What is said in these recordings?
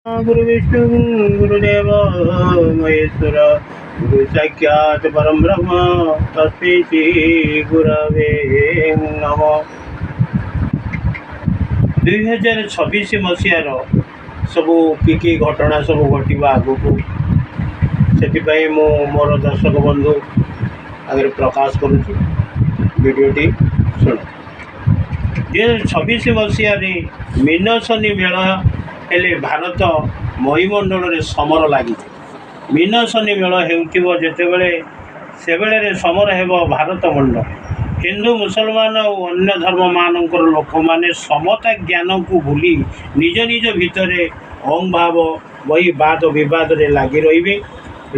ଗୁରୁ ବିଷ୍ଣୁ ଗୁରୁଦେବ ମହେଶ୍ୱର, ଗୁରୁ ସାକ୍ଷାତ ପରମ ବ୍ରହ୍ମ, ତସ୍ମୈ ଶ୍ରୀ ଗୁରବେ ନମଃ। 2026 ମସିହାର ସବୁ କି କି ଘଟଣା ସବୁ ଘଟିବ ଆଗକୁ, ସେଥିପାଇଁ ମୁଁ ମୋର ଦର୍ଶକ ବନ୍ଧୁ ଆଗରେ ପ୍ରକାଶ କରୁଛି। ଭିଡ଼ିଓଟି ଶୁଣ। 2026 ମସିହାରେ ମୀନ ଶନି ମେଳ ହେଲେ ଭାରତ ମହିମଣ୍ଡଳରେ ସମର ଲାଗିଯିବ। ମୀନ ଶନି ମେଳ ହେଉଥିବ ଯେତେବେଳେ, ସେବେଳରେ ସମର ହେବ ଭାରତ ମଣ୍ଡଳ। ହିନ୍ଦୁ, ମୁସଲମାନ ଓ ଅନ୍ୟ ଧର୍ମମାନଙ୍କର ଲୋକମାନେ ସମତା ଜ୍ଞାନକୁ ଭୁଲି ନିଜ ନିଜ ଭିତରେ ଅହଂଭାବ ବହି ବାଦ ବିବାଦରେ ଲାଗି ରହିବେ।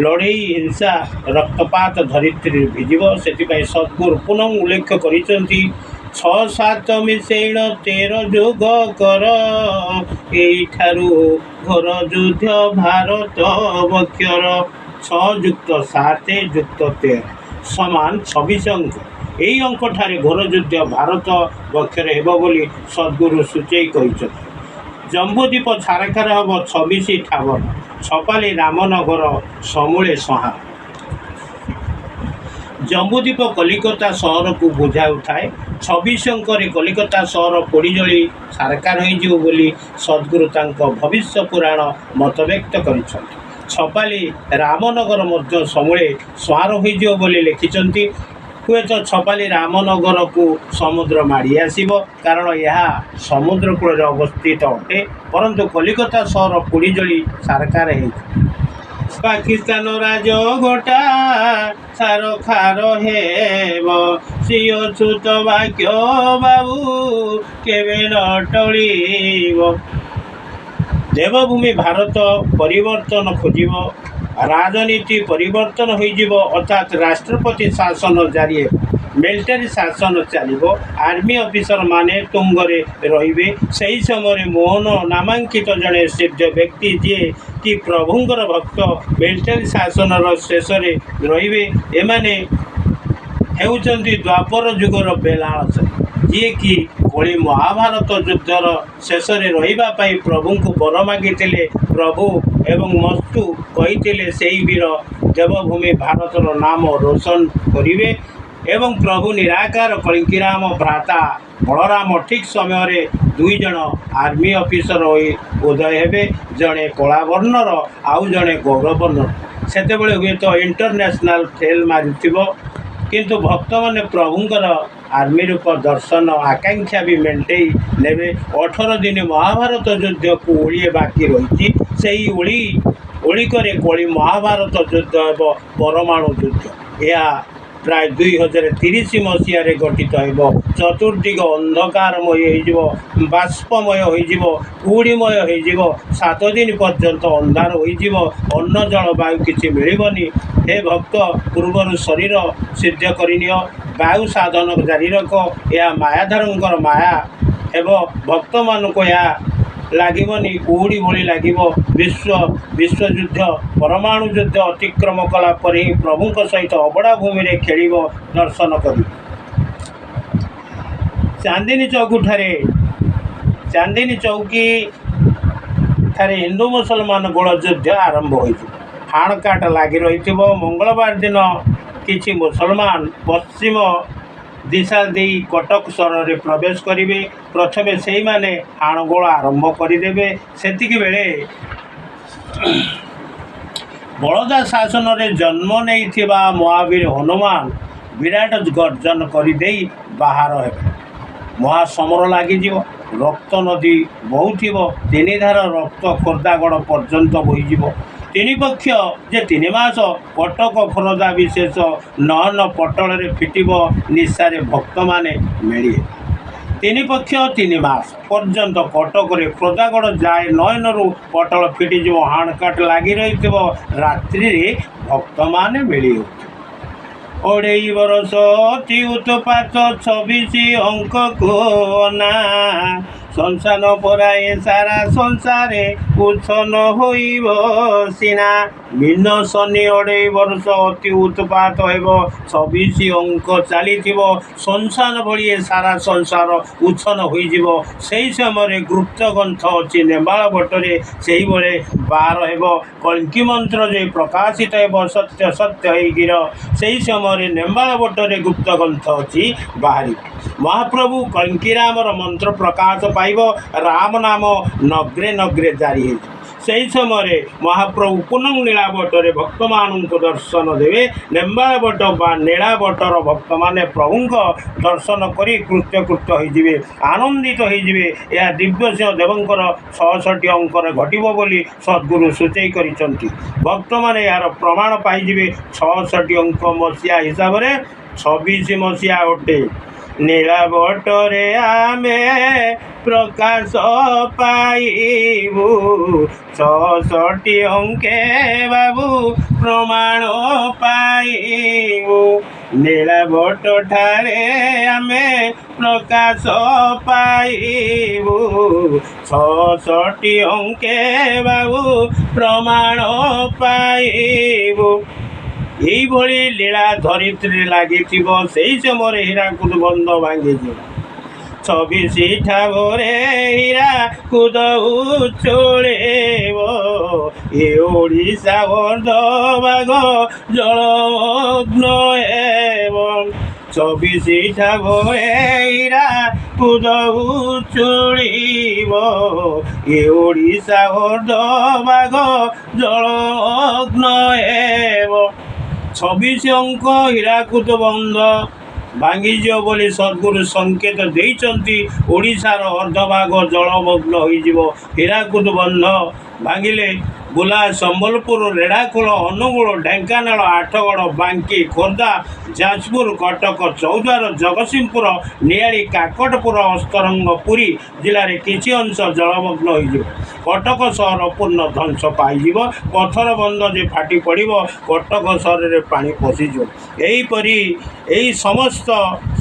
ଲଢ଼େଇ, ହିଂସା, ରକ୍ତପାତ ଧରିତ୍ରୀରେ ଭିଜିବ। ସେଥିପାଇଁ ସଦ୍ଗୁରୁ ପୁନଃ ଉଲ୍ଲେଖ କରିଛନ୍ତି, 6 7 ମିଶେଇଣ 13 ଯୋଗ କର, ଏଇଠାରୁ ଘୋର ଯୁଦ୍ଧ ଭାରତ ବକ୍ଷର। 6 ଯୁକ୍ତ 7 ଯୁକ୍ତ 13 ସମାନ 26 ଅଙ୍କ। ଏହି ଅଙ୍କଠାରେ ଘୋର ଯୁଦ୍ଧ ଭାରତ ବକ୍ଷରେ ହେବ ବୋଲି ସଦ୍ଗୁରୁ ସୂଚେଇ କହିଛନ୍ତି। ଜମ୍ବୁଦ୍ୱୀପ ଛାରଖାର ହେବ 26 ଠାବର, ଛପାଲି ରାମନଗର ସମୂଳେ ସଂହାର। ଜମ୍ବୁଦ୍ୱୀପ କଲିକତା ସହରକୁ ବୁଝାଉଥାଏ। 26 ଅଙ୍କରେ କଲିକତା ସହର ପୋଡ଼ିଜଳି ଛାରଖାର ହୋଇଯିବ ବୋଲି ସଦ୍ଗୁରୁ ତାଙ୍କ ଭବିଷ୍ୟ ପୁରାଣ ମତବ୍ୟକ୍ତ କରିଛନ୍ତି। ଛପାଲି ରାମନଗର ମଧ୍ୟ ସମୂଳେ ସଂହାର ହୋଇଯିବ ବୋଲି ଲେଖିଛନ୍ତି। ହୁଏତ ଛପାଲି ରାମନଗରକୁ ସମୁଦ୍ର ମାଡ଼ି ଆସିବ, କାରଣ ଏହା ସମୁଦ୍ର କୂଳରେ ଅବସ୍ଥିତ ଅଟେ। ପରନ୍ତୁ କଲିକତା ସହର ପୋଡ଼ିଜଳି ଛାରଖାର ହେଇଯିବ। ପାକିସ୍ତାନ ରାଜ ଗୋଟା ଛାରଖାର ହେବ, ଶ୍ରୀ ଅଚ୍ୟୁତ ବାକ୍ୟ ବାବୁ କେବେ ନ ଟଳିବ। ଦେବଭୂମି ଭାରତ ପରିବର୍ତ୍ତନ ଖୋଜିବ। ରାଜନୀତି ପରିବର୍ତ୍ତନ ହୋଇଯିବ, ଅର୍ଥାତ୍ ରାଷ୍ଟ୍ରପତି ଶାସନ ଜାରି ହେବ, ମିଲିଟାରୀ ଶାସନ ଚାଲିବ, ଆର୍ମି ଅଫିସର ମାନେ ତୁଙ୍ଗରେ ରହିବେ। ସେହି ସମୟରେ ମୋହନ ନାମାଙ୍କିତ ଜଣେ ସିଦ୍ଧ ବ୍ୟକ୍ତି, ଯିଏ କି ପ୍ରଭୁଙ୍କର ଭକ୍ତ, ମିଲିଟାରୀ ଶାସନର ଶେଷରେ ରହିବେ। ଏମାନେ ହେଉଛନ୍ତି ଦ୍ୱାପର ଯୁଗର ବେଲାଳ, ଯିଏକି କଳି ମହାଭାରତ ଯୁଦ୍ଧର ଶେଷରେ ରହିବା ପାଇଁ ପ୍ରଭୁଙ୍କୁ ବର ମାଗିଥିଲେ। ପ୍ରଭୁ ଏବଂ ମସ୍ତୁ କହିଥିଲେ, ସେହି ବୀର ଦେବଭୂମି ଭାରତର ନାମ ରୋଶନ କରିବେ ଏବଂ ପ୍ରଭୁ ନିରାକାର କଳ୍କୀରାମ ଭ୍ରାତା ବଳରାମ ଠିକ୍ ସମୟରେ 2 ଜଣ ଆର୍ମି ଅଫିସର ହୋଇ ଉଦୟ ହେବେ, ଜଣେ କଳାବର୍ଣ୍ଣର ଆଉ ଜଣେ ଗୌରବର୍ଣ୍ଣର। ସେତେବେଳେ ହୁଏତ ଇଣ୍ଟରନ୍ୟାସନାଲ ଫେଲ୍ ମାରୁଥିବ, କିନ୍ତୁ ଭକ୍ତମାନେ ପ୍ରଭୁଙ୍କର ଆର୍ମି ରୂପ ଦର୍ଶନ ଆକାଂକ୍ଷା ବି ମେଣ୍ଟେଇ ନେବେ। 18 ଦିନ ମହାଭାରତ ଯୁଦ୍ଧକୁ ଓଳିଏ ବାକି ରହିଛି। ସେହି ଓଳି ଓଳିକରେ କଳି ମହାଭାରତ ଯୁଦ୍ଧ ହେବ, ପରମାଣୁ ଯୁଦ୍ଧ। ଏହା ପ୍ରାୟ 2030 ମସିହାରେ ଗଠିତ ହେବ। ଚତୁର୍ଦିଗ ଅନ୍ଧକାରମୟ ହୋଇଯିବ, ବାଷ୍ପମୟ ହୋଇଯିବ, କୁହୁଡ଼ିମୟ ହୋଇଯିବ। 7 ଦିନ ପର୍ଯ୍ୟନ୍ତ ଅନ୍ଧାର ହୋଇଯିବ, ଅନ୍ନ ଜଳ ବାୟୁ କିଛି ମିଳିବନି। ହେ ଭକ୍ତ, ପୂର୍ବରୁ ଶରୀର ସିଦ୍ଧ କରିନିଅ, ବାୟୁ ସାଧନ ଜାରି ରଖ। ଏହା ମାୟାଧରଙ୍କର ମାୟା ହେବ, ଭକ୍ତମାନଙ୍କୁ ଏହା ଲାଗିବନି, କୁହୁଡ଼ି ଭଳି ଲାଗିବ। ବିଶ୍ୱଯୁଦ୍ଧ ପରମାଣୁ ଯୁଦ୍ଧ ଅତିକ୍ରମ କଲା ପରେ ହିଁ ପ୍ରଭୁଙ୍କ ସହିତ ଅବଡ଼ା ଭୂମିରେ ଖେଳିବ, ଦର୍ଶନ କରିବ। ଚାନ୍ଦିନୀ ଚୌକିଠାରେ, ଚାନ୍ଦିନୀ ଚୌକି ଠାରେ ହିନ୍ଦୁ ମୁସଲମାନ ଗୋଳ ଯୁଦ୍ଧ ଆରମ୍ଭ ହୋଇଯିବ। ହାଣକାଟ ଲାଗି ରହିଥିବ। ମଙ୍ଗଳବାର ଦିନ କିଛି ମୁସଲମାନ ପଶ୍ଚିମ ଦିଶା ଦେଇ କଟକ ସହରରେ ପ୍ରବେଶ କରିବେ। ପ୍ରଥମେ ସେଇମାନେ ହାଣଗୋଳ ଆରମ୍ଭ କରିଦେବେ। ସେତିକି ବେଳେ ବଳଦା ଶାସନରେ ଜନ୍ମ ନେଇଥିବା ମହାବୀର ହନୁମାନ ବିରାଟ ଗର୍ଜନ କରିଦେଇ ବାହାର ହେବେ। ମହାସମର ଲାଗିଯିବ, ରକ୍ତ ନଦୀ ବହୁଥିବ, ତିନିଧାର ରକ୍ତ ଖୋର୍ଦ୍ଧାଗଡ଼ ପର୍ଯ୍ୟନ୍ତ ବୋହିଯିବ। ତିନି ପକ୍ଷ ଯେ 3 ମାସ, କଟକ ଖୋରଧା ବିଶେଷ ନୟନ ପଟଳରେ ଫିଟିବ, ନିଶାରେ ଭକ୍ତମାନେ ମିଳିବେ। ତିନି ପକ୍ଷ 3 ମାସ ପର୍ଯ୍ୟନ୍ତ କଟକରେ ଖୋର୍ଦ୍ଧାଗଡ଼ ଯାଏ ନୟନରୁ ପଟଳ ଫିଟିଯିବ, ହାଣକାଟ ଲାଗି ରହିଥିବ, ରାତ୍ରିରେ ଭକ୍ତମାନେ ମିଳି ହେଉଥିବେ। 2.5 ବରଷ ଅତି ଉତ୍ପାତ, 26 ଅଙ୍କକୁ ଅନା, ସଂସାର ପରାଏ ସାରା ସଂସାରେ ଉଚ୍ଛନ ହୋଇବ ସିନା। ମୀନ ଶନି 2.5 ବର୍ଷ ଅତି ଉତ୍ପାତ ହେବ। 26 ଅଙ୍କ ଚାଲିଥିବ, ସଂସାର ଭଳି ଏ ସାରା ସଂସାର ଉଚ୍ଛନ ହୋଇଯିବ। ସେହି ସମୟରେ ଗୁପ୍ତ ଗ୍ରନ୍ଥ ଅଛି ନେମାଳ ବଟରେ, ସେଇଭଳି ବାର ହେବ। କଳ୍କୀ ମନ୍ତ୍ର ଯେ ପ୍ରକାଶିତ ହେବ, ସତ୍ୟ ସତ୍ୟ ହେଇକିର, ସେହି ସମୟରେ ନେମାଳ ବଟରେ ଗୁପ୍ତ ଗ୍ରନ୍ଥ ଅଛି ବାହାରିବ। ମହାପ୍ରଭୁ କଳ୍କୀରାମର ମନ୍ତ୍ର ପ୍ରକାଶ ପାଇବ, ରାମ ନାମ ନଗ୍ରେ ନଗ୍ରେ ଜାରି ହେଇଯିବ। ସେହି ସମୟରେ ମହାପ୍ରଭୁ ପୁନଃ ନୀଳାବଟରେ ଭକ୍ତମାନଙ୍କୁ ଦର୍ଶନ ଦେବେ। ନେମ୍ବାଳ ବଟ ବା ନୀଳାବଟର ଭକ୍ତମାନେ ପ୍ରଭୁଙ୍କ ଦର୍ଶନ କରି କୃତ୍ୟ କୃତ୍ୟ ହୋଇଯିବେ, ଆନନ୍ଦିତ ହୋଇଯିବେ। ଏହା ଦିବ୍ୟସିଂହ ଦେବଙ୍କର 66 ଅଙ୍କରେ ଘଟିବ ବୋଲି ସଦ୍ଗୁରୁ ସୂଚେଇ କରିଛନ୍ତି। ଭକ୍ତମାନେ ଏହାର ପ୍ରମାଣ ପାଇଯିବେ। 66 ଅଙ୍କ ମସିହା ହିସାବରେ 26 ମସିହା ଅଟେ। ନୀଳାବଟରେ ଆମେ ପ୍ରକାଶ ପାଇବୁ, 66 ଅଙ୍କେ ବାବୁ ପ୍ରମାଣ ପାଇବୁ। ନୀଳାବଟ ଠାରେ ଆମେ ପ୍ରକାଶ ପାଇବୁ, 66 ଅଙ୍କେ ବାବୁ ପ୍ରମାଣ ପାଇବୁ। ଏଇଭଳି ଲୀଳା ଧରିତ୍ରୀରେ ଲାଗିଥିବ, ସେଇ ସମୟରେ ହୀରାକୁଦ ବନ୍ଧ ଭାଙ୍ଗିଯିବ। 26 ଠାବରେ ହୀରାକୁଦ ଉଛୁଳିବ, ଏ ଓଡ଼ିଶା ଅର୍ଦ୍ଧଭାଗ ଜଳମଗ୍ନ ହେବ। 26 ଠାବରେ ହୀରାକୁଦ ଉଛୁଳିବ, ଏ ଓଡ଼ିଶା ଅର୍ଦ୍ଧଭାଗ ଜଳମଗ୍ନ ହେବ। 26 ଅଙ୍କ ହୀରାକୁଦ ବନ୍ଧ ଭାଙ୍ଗିଯିବ ବୋଲି ସଦ୍ଗୁରୁ ସଂକେତ ଦେଇଛନ୍ତି। ଓଡ଼ିଶାର ଅର୍ଦ୍ଧଭାଗ ଜଳମଗ୍ନ ହୋଇଯିବ। ହୀରାକୁଦ ବନ୍ଧ ଭାଙ୍ଗିଲେ ବୁଲା, ସମ୍ବଲପୁର, ରେଢ଼ାଖୋଲ, ଅନୁଗୁଳ, ଢେଙ୍କାନାଳ, ଆଠଗଡ଼, ବାଙ୍କି, ଖୋର୍ଦ୍ଧା, ଯାଜପୁର, କଟକ, ଚୌଦ୍ୱାର, ଜଗତସିଂହପୁର, ନିଆଳି, କାକଟପୁର, ଅସ୍ତରଙ୍ଗ, ପୁରୀ ଜିଲ୍ଲାରେ କିଛି ଅଂଶ ଜଳମଗ୍ନ ହୋଇଯିବ। କଟକ ସହର ପୂର୍ଣ୍ଣ ଧ୍ୱଂସ ପାଇଯିବ। ପଥର ବନ୍ଧ ଯେ ଫାଟି ପଡ଼ିବ, କଟକ ସହରରେ ପାଣି ପଶିଯିବ। ଏହିପରି ଏହି ସମସ୍ତ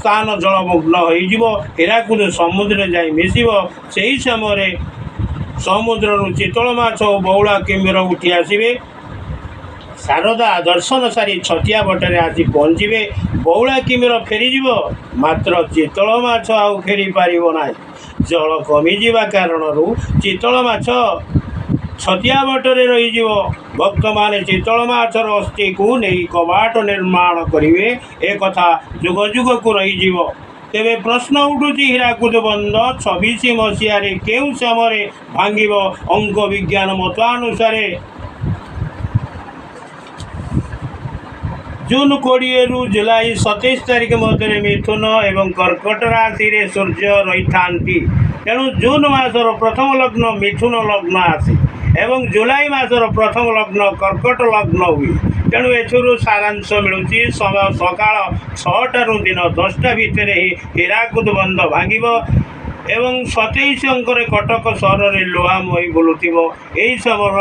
ସ୍ଥାନ ଜଳମଗ୍ନ ହୋଇଯିବ। ହୀରାକୁଦ ସମୁଦ୍ରରେ ଯାଇ ମିଶିବ। ସେହି ସମୟରେ ସମୁଦ୍ରରୁ ଚିତଳ ମାଛ ଓ ବଉଳା କିମ୍ଭୀର ଉଠି ଆସିବେ। ଶାରଦା ଦର୍ଶନ ସାରି ଛତିଆ ବଟରେ ଆସି ପହଞ୍ଚିବେ। ବଉଳା କିମ୍ଭୀର ଫେରିଯିବ, ମାତ୍ର ଚିତଳ ମାଛ ଆଉ ଫେରି ପାରିବ ନାହିଁ। ଜଳ କମିଯିବା କାରଣରୁ ଚିତଳ ମାଛ ଛତିଆ ବଟରେ ରହିଯିବ। ଭକ୍ତମାନେ ଚିତଳ ମାଛର ଅସ୍ଥିକୁ ନେଇ କବାଟ ନିର୍ମାଣ କରିବେ। ଏକଥା ଯୁଗ ଯୁଗକୁ ରହିଯିବ। ତେବେ ପ୍ରଶ୍ନ ଉଠୁଛି, ହୀରାକୁଦ ବନ୍ଧ 26 ମସିହାରେ କେଉଁ ସମୟରେ ଭାଙ୍ଗିବ? ଅଙ୍କ ବିଜ୍ଞାନ ମତାନୁସାରେ ଜୁନ 20ରୁ ଜୁଲାଇ 27 ତାରିଖ ମଧ୍ୟରେ ମିଥୁନ ଏବଂ କର୍କଟ ରାଶିରେ ସୂର୍ଯ୍ୟ ରହିଥାନ୍ତି। ତେଣୁ ଜୁନ ମାସର ପ୍ରଥମ ଲଗ୍ନ ମିଥୁନ ଲଗ୍ନ ଆସେ ଏବଂ ଜୁଲାଇ ମାସର ପ୍ରଥମ ଲଗ୍ନ କର୍କଟ ଲଗ୍ନ ହୁଏ। ତେଣୁ ଏଥିରୁ ସାରାଂଶ ମିଳୁଛି, ସମୟ ସକାଳ 6ଟାରୁ ଦିନ 10ଟା ଭିତରେ ହିଁ ହୀରାକୁଦ ବନ୍ଧ ଭାଙ୍ଗିବ ଏବଂ 27 ଅଙ୍କରେ କଟକ ସହରରେ ଲୁହା ମହି ବୁଲୁଥିବ। ଏହି ସମୟର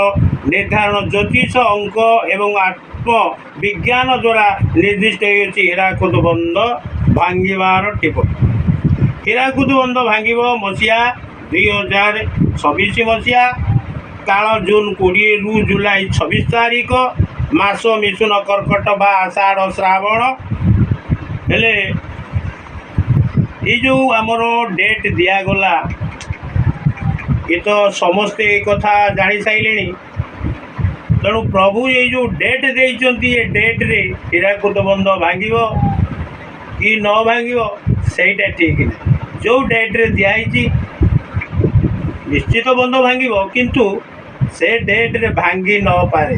ନିର୍ଦ୍ଧାରଣ ଜ୍ୟୋତିଷ ଅଙ୍କ ଏବଂ ଆତ୍ମ ବିଜ୍ଞାନ ଦ୍ୱାରା ନିର୍ଦ୍ଦିଷ୍ଟ ହେଉଅଛି ହୀରାକୁଦ ବନ୍ଧ ଭାଙ୍ଗିବାର ଟିପ। ହୀରାକୁଦ ବନ୍ଧ ଭାଙ୍ଗିବ ମସିହା 2026 ମସିହା, କାଳ ଜୁନ 20ରୁ ଜୁଲାଇ 26 ତାରିଖ, ମାସ ମିଥୁନ କର୍କଟ ବା ଆଷାଢ଼ ଶ୍ରାବଣ। ହେଲେ ଏଇ ଯେଉଁ ଆମର ଡେଟ୍ ଦିଆଗଲା, ଏ ତ ସମସ୍ତେ ଏ କଥା ଜାଣି ସାରିଲେଣି। ତେଣୁ ପ୍ରଭୁ ଏଇ ଯେଉଁ ଡେଟ୍ ଦେଇଛନ୍ତି, ଏ ଡେଟ୍ରେ ହୀରାକୁଦ ବନ୍ଧ ଭାଙ୍ଗିବ କି ନ ଭାଙ୍ଗିବ ସେଇଟା ଠିକ୍ ନାହିଁ। ଯେଉଁ ଡେଟ୍ରେ ଦିଆହେଇଛି ନିଶ୍ଚିତ ବନ୍ଧ ଭାଙ୍ଗିବ, କିନ୍ତୁ ସେ ଡେଟ୍ରେ ଭାଙ୍ଗି ନପାରେ।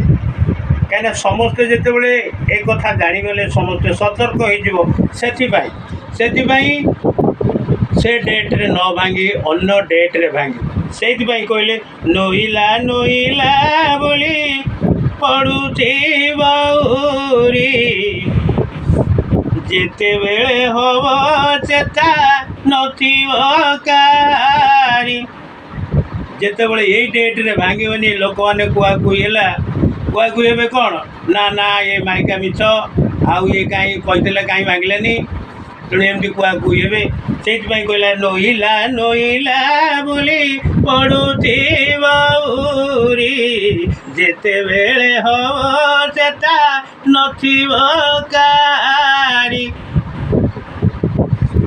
କାହିଁକିନା ସମସ୍ତେ ଯେତେବେଳେ ଏ କଥା ଜାଣିଗଲେ ସମସ୍ତେ ସତର୍କ ହେଇଯିବ। ସେଥିପାଇଁ ସେ ଡେଟ୍ରେ ନ ଭାଙ୍ଗି ଅନ୍ୟ ଡେଟ୍ରେ ଭାଙ୍ଗିବ। ସେଇଥିପାଇଁ କହିଲେ, ନୋଇଲା ନୋଇଲା ବୋଲି ପଡ଼ୁଛି ବଉରି, ଯେତେବେଳେ ହବ ଚେତା ନଥିବ କାରି। ଯେତେବେଳେ ଏଇ ଡେଟ୍ରେ ଭାଙ୍ଗିବନି, ଲୋକମାନେ କୁହାକୁହି ହେଲା, କୁହାକୁହି ହେବେ କ'ଣ ନା ନା ଏ ମାଇକା ମିଛ, ଆଉ ଇଏ କାହିଁ କହିଥିଲେ କାହିଁ ଭାଙ୍ଗିଲେନି। ତେଣୁ ଏମିତି କୁହାକୁହି ହେବେ। ସେଇଥିପାଇଁ କହିଲା, ନୋଇଲା ନୋଇଲା ବୋଲି ପଡ଼ୁଥିବ ଉରି, ଯେତେବେଳେ ହବ ସେଟା ନଥିବ କାରି।